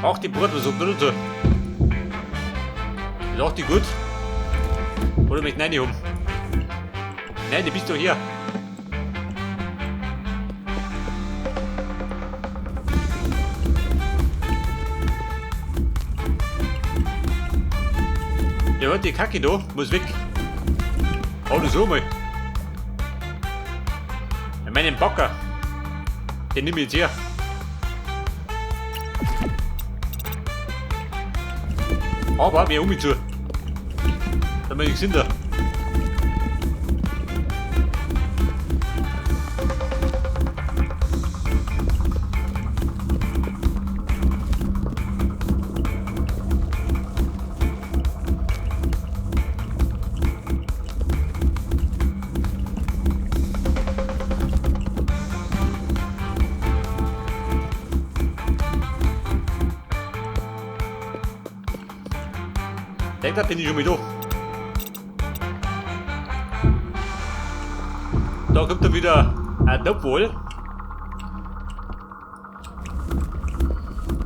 Auch die Bratwurst noch dazu. Ist auch die gut? Oder möchte ich haben? Nein, die bist du hier. Ja, die Kacke da muss weg. Oder so mal. Meinen Bagger. Den nehme ich jetzt her. Aber mehr um mich zu. Damit ich sind da. Da bin ich schon mit da. Da kommt dann wieder ein Topwall.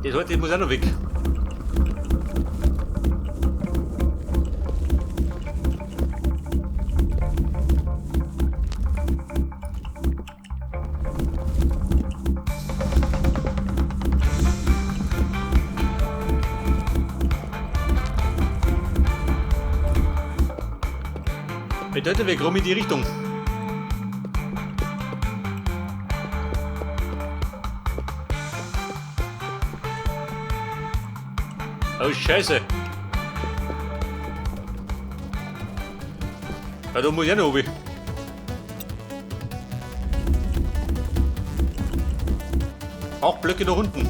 Das heute muss auch noch weg. Bedeutet, wir kommen in die Richtung. Oh Scheiße. Ja, da muss ich auch noch runter. Auch Blöcke nach unten.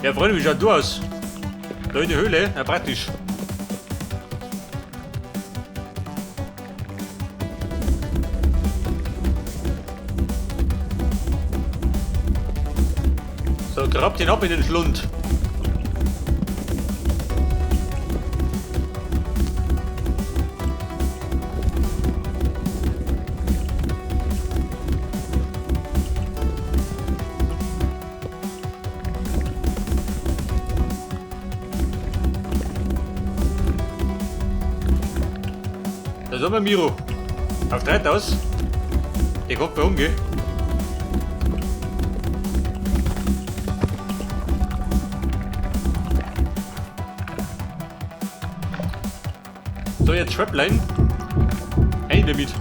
Ja, Freunde, wie schaut du aus? Da in der Höhle? Ja, praktisch. So, grabt ihn ab in den Schlund. Da ist wir Miro. Auf 3000. Der kommt bei umgehen. So, jetzt Trapline. Ein damit.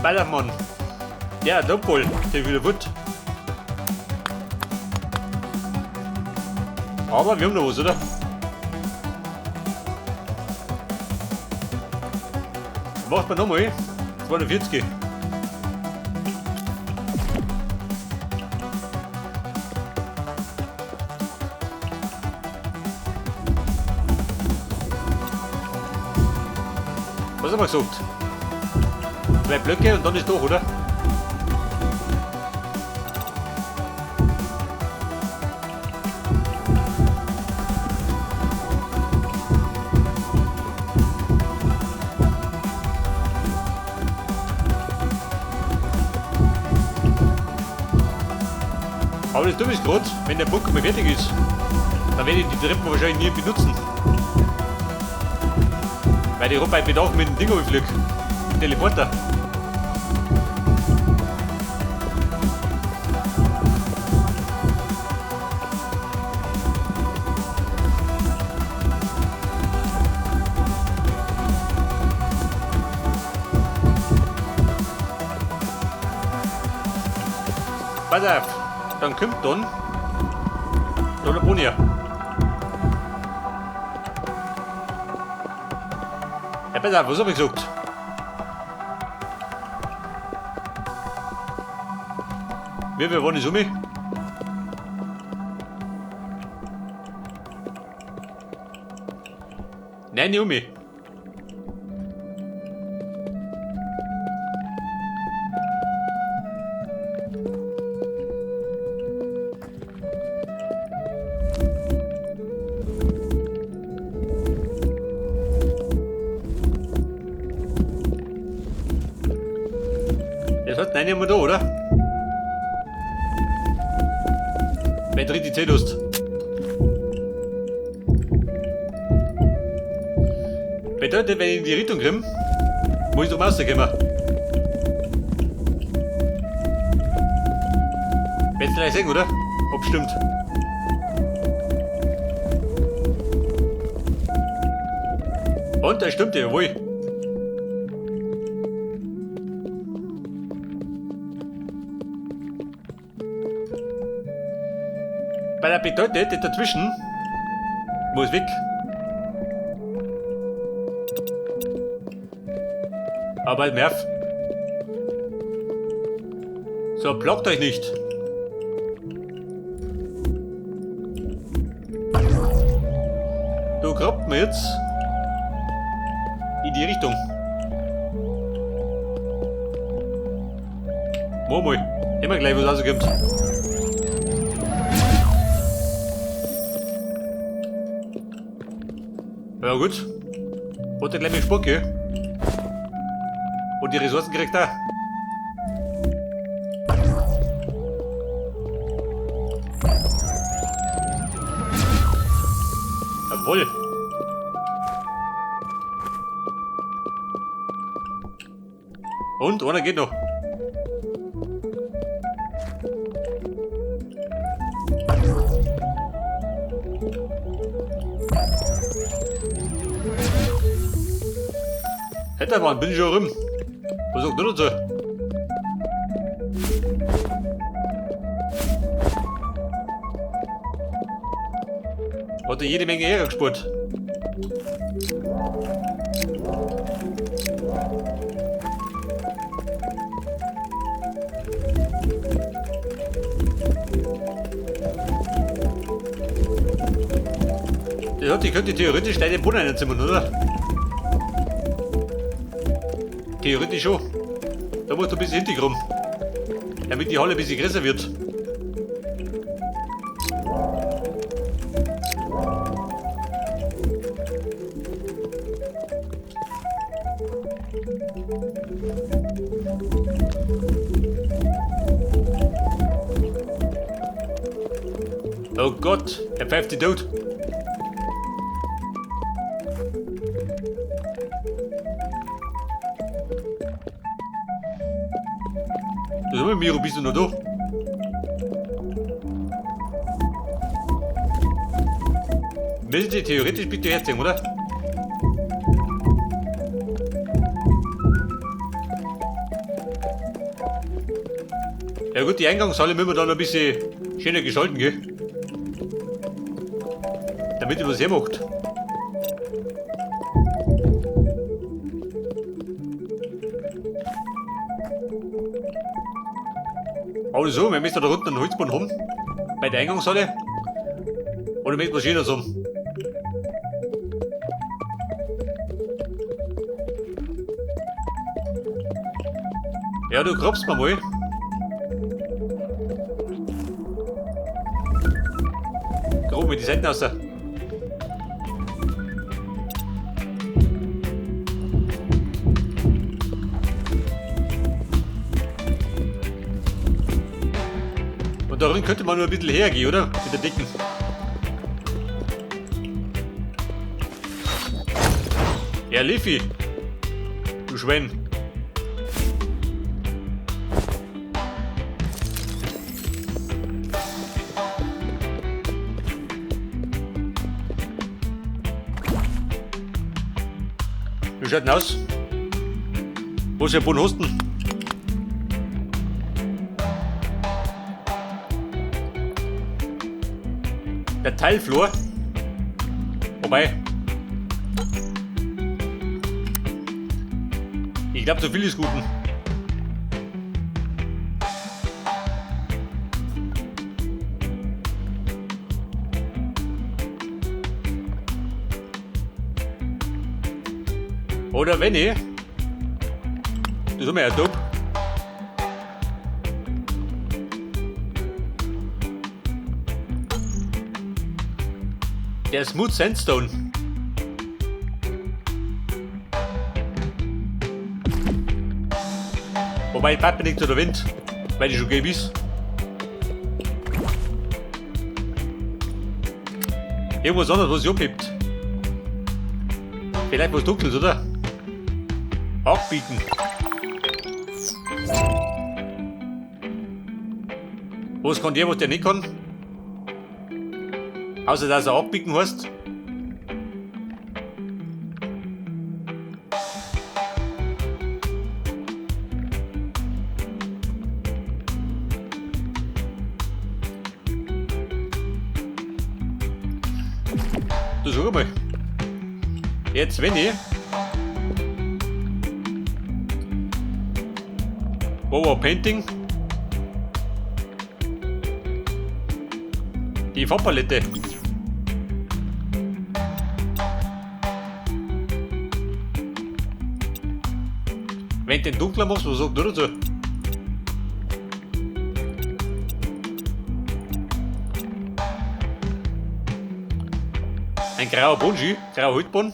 Ballermann. Ja, Doppel, der wieder wird. Aber wir haben noch was, oder? Macht man nochmal. 240. Was haben wir gesagt? Zwei Blöcke und dann ist durch, oder? Aber das Dumme ist gerade, wenn der Bunker mal fertig ist, dann werde ich die Treppen wahrscheinlich nie benutzen. Weil ich bei Bedarf mit dem Ding fliege. Mit dem Teleporter. Pass auf, dann kommt dann der Bonier. Ja, pass auf, was hab ich gesagt? Wie viel waren die Summe? Nein, nicht um mich. Das hat nein immer da, oder? Wenn du die Zähne hast. Bedeutet, wenn ich in die Richtung komme, muss ich doch rauskommen. Werd's gleich sehen, oder? Ob stimmt. Und das stimmt, jawohl. Bei der bedeutet, das dazwischen muss weg. Aber halt nerv. So, blockt euch nicht. Du grabst mir jetzt in die Richtung. Mach mal. Immer gleich, was rauskommt. Ja gut. Hat er gleich mit Spuck, gell? Und die Ressourcen kriegt er. Jawohl. Und einer geht noch. Hätte man, bin ich schon rum. Was sagt ihr dazu? Hat er jede Menge Ehre gespurt. Ja, die könnte theoretisch deine Bohnen einzimmern, oder? Theoretisch schon. Da musst du ein bisschen hintergrund, damit die Halle ein bisschen größer wird. Oh Gott, er pfeift die tot. Das ist Miro, bist du noch da? Will sie theoretisch bitte herziehen, oder? Ja gut, die Eingangshalle müssen wir dann ein bisschen schöner gestalten, gell? Damit ihr was hermacht. Aber so, wir müssen da unten einen Holzboden haben. Bei der Eingangshalle. Oder müssen wir schöner haben? Ja, du grabst mir mal. Grob mit die Seiten raus. Und darin könnte man nur ein bisschen hergehen, oder? Mit der dicken. Ja, Leafy. Du Schwein. Wie schaut denn aus? Wo ist der Boden Hosten? Der Teilflur. Wobei. glaube, zu viel ist Guten. Oder wenn ich. Das ist immer ja top. Der Smooth Sandstone. Wobei, ich mir nicht so der Wind, weil die schon gelb ist. Irgendwas anderes, was sich abhebt. Vielleicht was Dunkles, oder? Auch bieten. Was kann der, was der nicht kann? Außer dass er abbiegen heißt. Du sag mal. Jetzt, wenn ich. Wo war Painting? Die Farbpalette. Wenn du den dunkler machst, was sagt du dazu? Ein grauer Bonji, grauer Holzboden.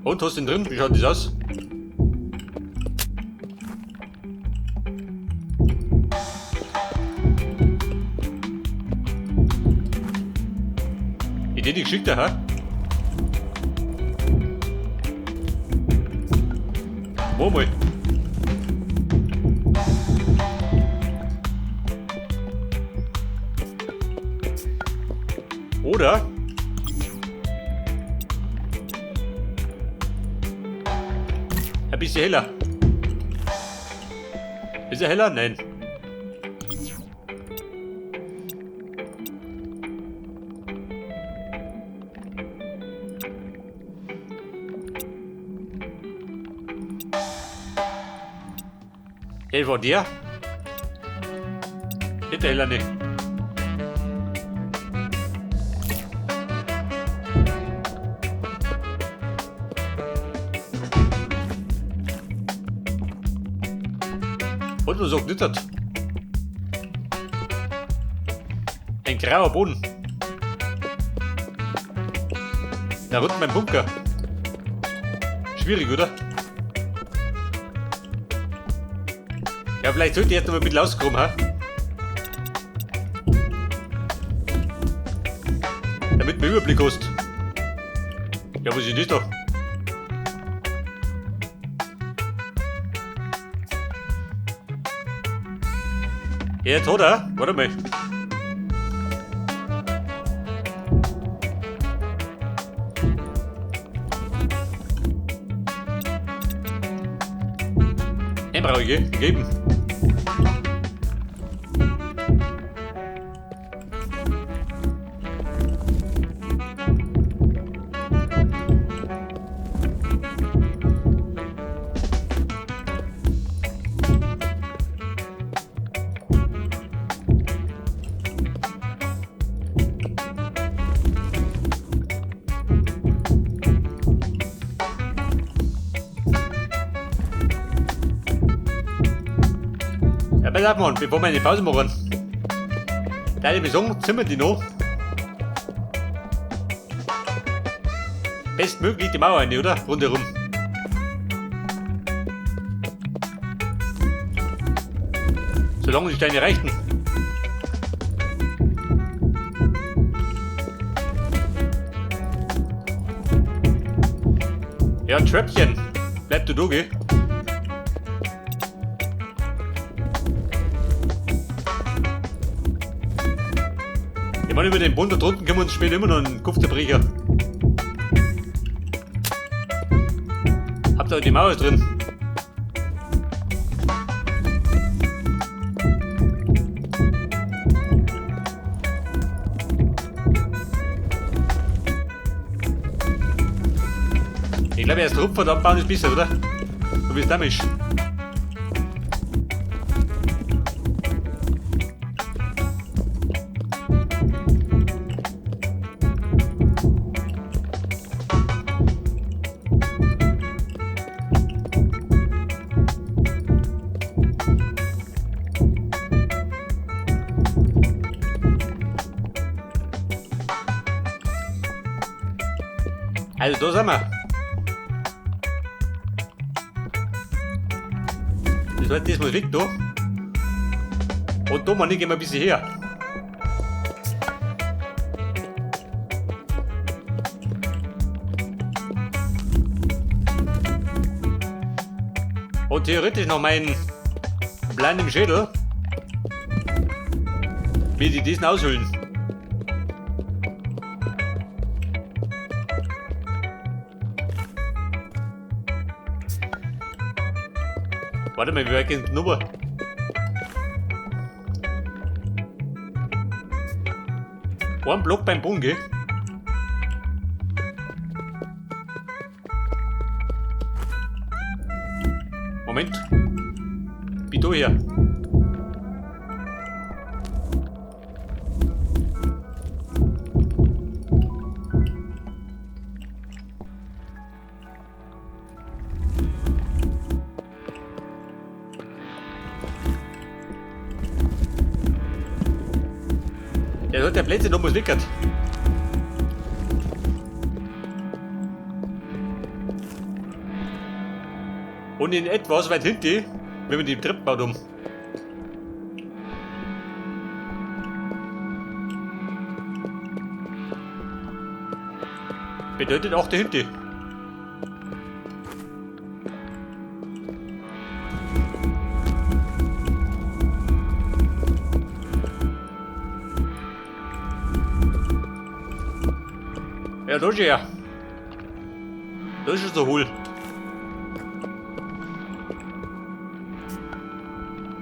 Und hast du den drin? Wie schaut das aus? Idee die geschickter, hä? Wo mal? Oder? Ein bisschen heller. Ist er heller? Nein. Hell war der? Nicht der heller nicht. Und was sagt nicht? Ein grauer Boden. Da rückt mein Bunker. Schwierig, oder? Ja, vielleicht sollte ich erst noch mal ein bisschen ausgraben, ha? Damit man Überblick hast. Ja, was ist das da? Jetzt hat er. Warte mal. Den brauche ich, gell? Gegeben. Ja, pass auf, Mann, bevor wir eine Pause machen. Da ich mir sagen, ziehen wir die noch. Bestmöglich die Mauer rein, oder? Rundherum. Solange die Steine reichten. Ja, Tröpfchen. Bleib du da, gell? Ich meine, über den Bund da drunten können wir uns später immer noch einen Kopf zerbrechen. Habt ihr die Mauer drin? glaube, erst rupfen, dann bauen ist besser, oder? So wie es da ist. Also da sind wir. Das heißt, das muss weg da. Und da meine ich, gehen wir ein bisschen her. Und theoretisch noch meinen Plan im Schädel, wie die diesen aushöhlen. Warte mal, wie weit geht denn rüber? Ein Block beim Boden, gell? Moment. Bin da her. Der hat der Plätze noch muss wickert. Und in etwas weit hinten, wenn wir die Treppe baut um. Bedeutet auch der hinten. Ja, da ist er. Das ist so hohl.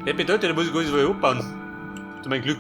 Das bedeutet, da muss ich gar nicht so weit abbauen. Zu meinem Glück.